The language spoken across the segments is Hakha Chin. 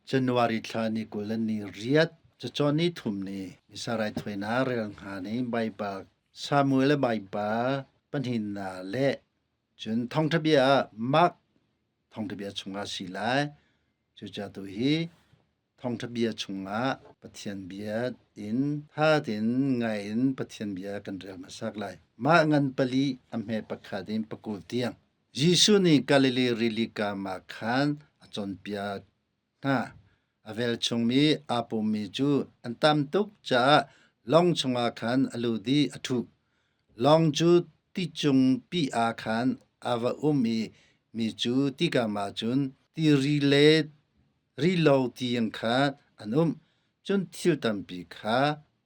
January thla ni 20 le ni riat cacawn ni thum ni Missa raithawinak rel hnga ni Baibal Samuel le Baibal pahnihnak le cun thawngṭha bia ah Mark thawngṭha bia chungah si lai. Cucaah tu hi thawngṭha bia chungah Pathian bia in ṭha tein ngai in Pathian bia kan rel hmasak lai. Mah ngan pali a hme pakhat in pakul tiang. Jesuh nih Galilee rili kam ah khan a cawnpiak hna. A velchummi aa pummi cu an tam tuk caah lawng chungah khan a lut i a ṭhu. Lawng cu ti cungpi ah khan a va um i mi cu tikam ah cun tiri le rilo tiang kha an um. Cun thil tampi kha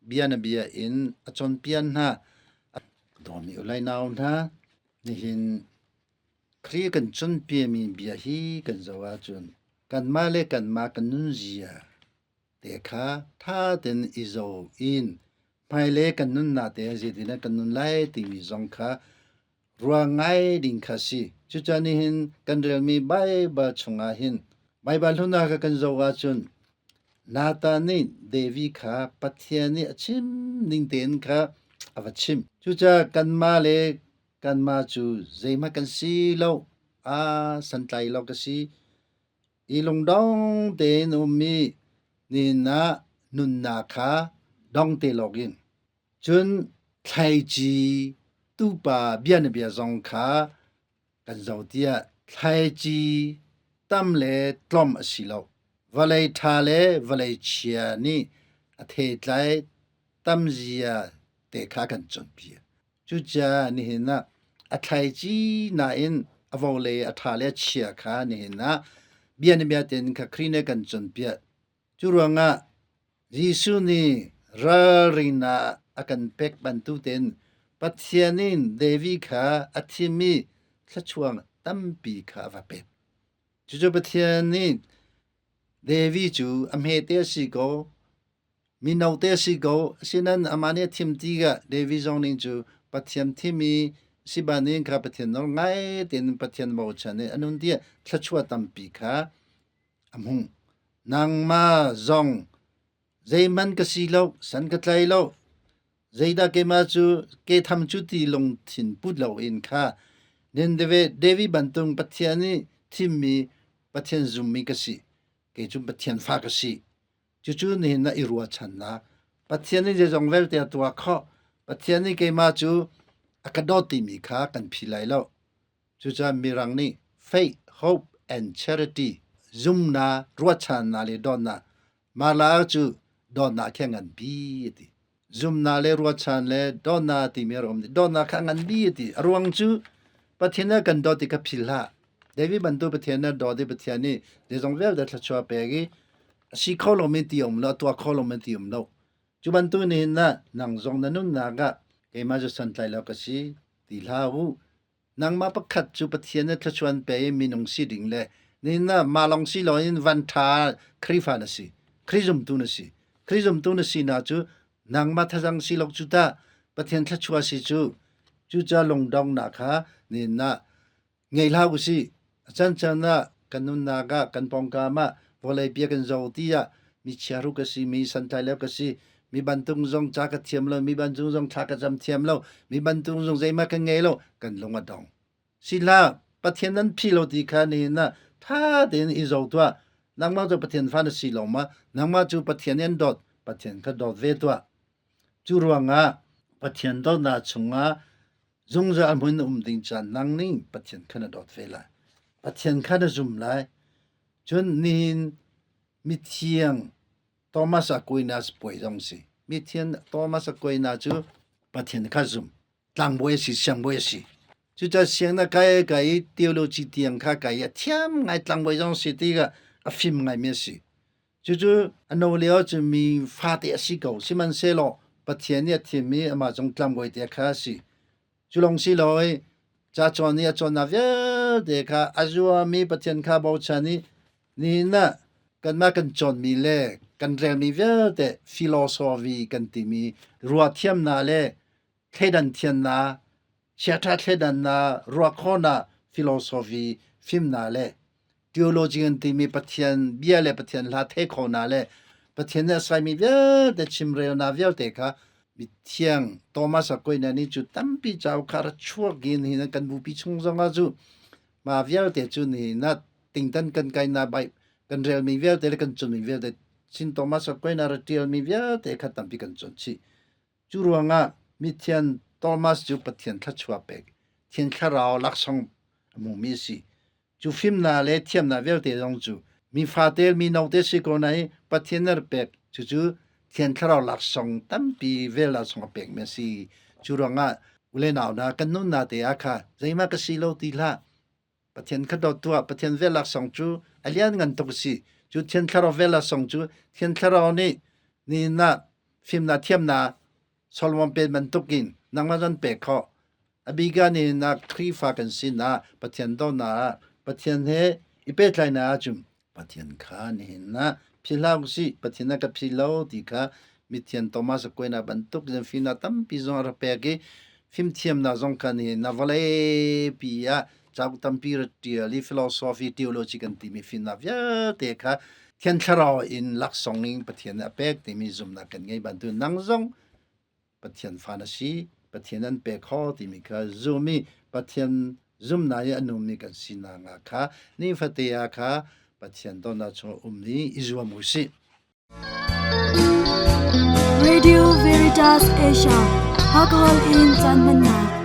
bianabia in a cawnpiak hna. Dawmi u lai nau hna, nihin Khrih kan cawnpiakmi bia hi kan zoh ahcun kanmah le kanmah kan nunzia te kha ṭha tein i zoh in hmailei kan nunnak te zeitindah kan nun lai timi zong kha ruah ngai ding kha si. Cucaah nihin kan relmi Baibal chungah hin Baibal hlun ah kan zoh ahcun Nathan nih David kha Pathian nih a chim ning tein kha a va chimh. Cucaah kanmah le kanmah cu zeihmanh kan si lo, aa santlai lo ka si. I lungdong tein ummi nihin ah nunnak kha dong te lawk in cun thlaici tupa bianabia zong kha kan zoh tiah thlaici tam le tlawm a si lo. Vawlei ṭha le vawlei chia nih a theitlai tamzia te kha kan cawnpiak. Cucaah nihin ah a thlaici nain a vawlei a ṭha le a chia kha nihin ah bianabia tein kha Khrih nih a kan cawnpiak. Cu ruangah Jesuh nih ralrinnak a kan pek bantuk tein Pathian in David kha a thimmi thluachuah tampi kha a va pek. Cucu Pathian nih David cu a hmete a si ko, mino te a si ko, asinain amah nih a thim tikah David zong ning cu Pathian thimmi si banin kha Pathian nawl ngai tein Pathian bochan in a nun tiah thluachuah tampi kha a hmuh. Nangmah zong zeihmanh ka si lo, san ka tlai lo, zeidah keimah cu ke tham cu ti lungthin put loin kha nin David bantuk Pathian nih thimmi Pathian zummi ka si. Kei cu Pathian fa ka si. Cucu nihin na i ruahchannak. Pathian nih zeizong vialte a tuah khawh. Pathian nih keimah cu a ka dawt timi kha kan phi lai lo. Cucaah Mirang nih faith, hope and charity zumnak, ruahchannak le dawtnak mah la cu dawtnak khi a ngan bi a ti. Zumnak le ruahchan le dawtnak timi a um. Dawtnak kha a ngan bi a ti. A ruang cu Pathian a kan dawt ti kha philh hlah. David bantuk Pathian a dawt i Pathian nih zeizong vialte thluachuah pek i a si kho lomi ti um lo, a tuah kho lomi ti um lo. Cu bantuk nihin ah nang zong na nunnak ah keimah cu santlai lo ka si ti hlah u. Nangmah pakhat cu Pathian nih thluachuan pe i minung si ding le nihin ah mah lawng si loin van ṭha Khrihfa na si, Khrih zumtu na si. Khrih zumtu na sinak cu nangmah thazang si lo cu tah Pathian thluachuah si cu. Cucaah lungdonghnak kha nihin ah ngei hlah usih. A cancan ah kan nunnak ah kan pawngkam ah vawlei bia kan zoh ti ah mi chiahru ka si, mi santlai lo ka si, mi bantuk zong ca ka thiam lo, mi bantuk zong thla ka cam thiam lo, mi bantuk zong zeihmah ka ngei lo, kan lung a dong. Sihlah, Pathian nan phi lo ti kha nihin ah ṭha tein i zoh tuah. Nangmah cu Pathian fa na si lo ma? Nangmah cu Pathian in dawt, Pathian kha dawt ve tuah. Cu ruangah Pathian dawtnak chungah zungzal hmun na um ding caan nang ning Pathian kha na dawt ve lai. Pathian kha na zum lai. Cun nihin mithiang Thomas Aquinas puai zong si. Mithiang Thomas Aquinas cu Pathian kha zum. Tlangbawi a si, siangbawi a si. Cucaah siang na kai kai i theology tiang kha kai i a thiam ngai tlangbawi zong si ti kha a fim ngaimi a si. Cucu a no lio cu mi fate a si ko. Sihmanhsehlaw Pathian nih a thimmi amah zong tlangbawi te kha a si. Cu lawng si lo i ca cawn i a cawnnak vialte kha a zuami Pathian kha bochan i nihin ah kanmah kan cawnmi le kan relmi vialte philosophy kan timi ruahthiamnak le thleidan thiannak, chiaṭha thleidannak, ruahkhawhnak, philosophy fimnak le. Theology an timi Pathian bia le Pathian hla thei kho na le Pathian nih a saimi vialte chimrelnak vialte kha mithiang Thomas Aquinas nih cu tampi cauk kha ra chuak in hi kan bupi chung zongah cu ma vialte cu ni na tingtan kan kai na bai kan relmi vialte le kan cunmi vialte Sin Thomas Aquinas ra ṭialmi vialte kha tampi kan cawn chih. Cu ruangah mithian Thomas cu Pathian thluachuah pek, Thiang Thlarau laksawng a hmumi a si. Cu fimnak le thiamnak vialte zong cu mi fate mi note si ko nain Pathian nih a pek. Cucu Thiang Thlarau laksawng tampi vel laksawng a pekmi a si. Cu ruangah u le nau hna kan nunnak te ah kha zeihmah ka si lo ti hlah. Pathian kha dawt tuah. Pathian vel laksawng cu a lianngan tuk a si. Cu Thiang Thlarau vel laksawng cu Thiang Thlarau nih nihin ah fimnak thiamnak Solomon pen bantukin nangmah zan pek khawh. Abiga nih na Khrihfa kan sinah Pathian dawtnak ah Pathian he i pehtlaihnak ahcun Pathian kha nihin ah philh hlah usih Pathian a ka philh lo ti kha mithian Thomas Aquinas bantuk in fimnak tampi zong a rak pek i fimthiamnak zong kha nihin ah vawleipi ah cauk tampi ra ṭial i philosophy theology kan timi fimnak vialte kha Thiang Thlarau in laksawng in Pathian nih a pek timi zumhnak kan ngei bantuk nang zong Pathian fa na si, Pathian an pek kho timi kha zum i Pathian zumnak i a nungmi kan sinak nga kha nifate ah kha Pathian dawtnak chungah um i i zuam u sih. Radio Veritas Asia, Alcohol in caan hmannak.